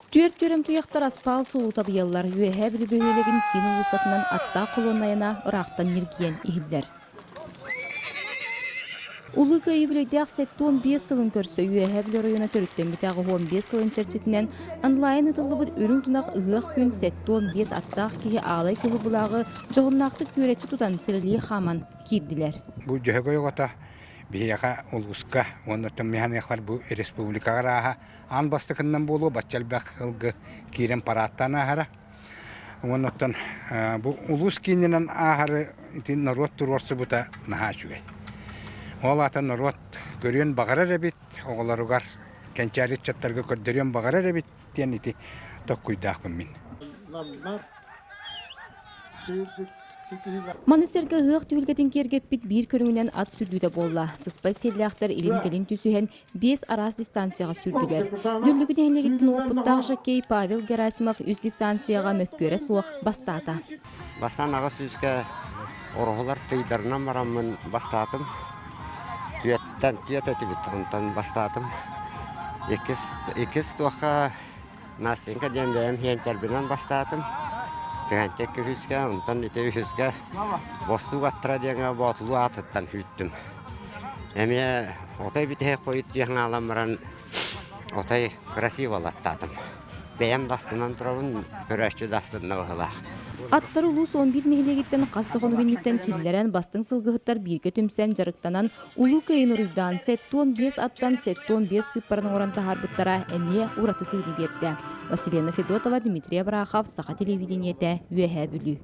Түөрт түөрэм туйахтар аспаал суолу табыйаллар, Үөһээ Бүлүү бөһүөлэгин киин уулуссатынан аттаах холуонайына ыраахтан ньиргийэн иһиллэр. Улуу Кыайыы үбүлүөйдээх 75 сылын көрсө Үөһээ Бүлүү оройуона төрүттэммитэ 85 сылын чэрчитинэн онлайн ыытыллыбыт Үрүҥ тунах ыһыах күн 75 аттаах киһи аалай кыһыл былааҕы дьоһуннаахтык күөрэччи тутан сэлэлии хааман киирдилэр. Бу Дьөһөгөй оҕото биһиэхэ улууска уонна механиахпар бу республикаҕа арааһа аан бастакыннан буолуо бачча элбэх ылгы киирэн парааттаан ааһара. Уонна оттон бу улуус киининэн ааһары ити норуот туруорсубута наһаа үчүгэй. Ол аата норуот көрүөн баҕарар эбит, оҕолоругар кэнчээри ыччаттарга көрдөрүөн баҕарар эбит диэн ити токкуйдаахпын мин. Маны сэргэ ыһыах түһүлгэтин киэргэппит биир көрүҥүнэн ат сүрдүүтэ буолла. Сыспай сиэллээхтэр илин-кэлин түсүһэн биэс араас дистанцияҕа сүүрдүлэр. Дүллүкү нэһилиэгиттэн уопуттаах жокей Павел Герасимов үс дистанцияҕа мөккүөрэ суох бастаата. Бастаан аҕыс сүүскэ ороһулар тыйдарынан бараммын бастаатым. Түөттэн түөт этибит, онтон бастаатым. Иккис, иккис туохха Настенька диэн бэйэм хиэнтэрбинэн бастаатым. Түһэнтэ үһүскэ, онтон ити үһүскэ бостуук аттара диэҥҥэ боотулуу аатыттан күүттүм. Эмиэ отой бүтэһик хойут дьиэҥ аалан баран отой красиво латтаатым. Бэйэм да астынан турабын, көрөөччү да астынна быһыылаах. Аттар улуус 11 нэһилиэгиттэн хас да хонук инниттэн киллэрэн бастыҥ сылгыһыттар бииргэ түмсэн дьарыктанан Улуу Кыайын уруйдаан 75 аттан 75 сыыппараны оҥорон таһаарбыттара эмиэ ураты тыыны биэрдэ. Василена Федотова, Дмитрий Абрахов, Саха телевидениетэ, Үөһээ Бүлүү.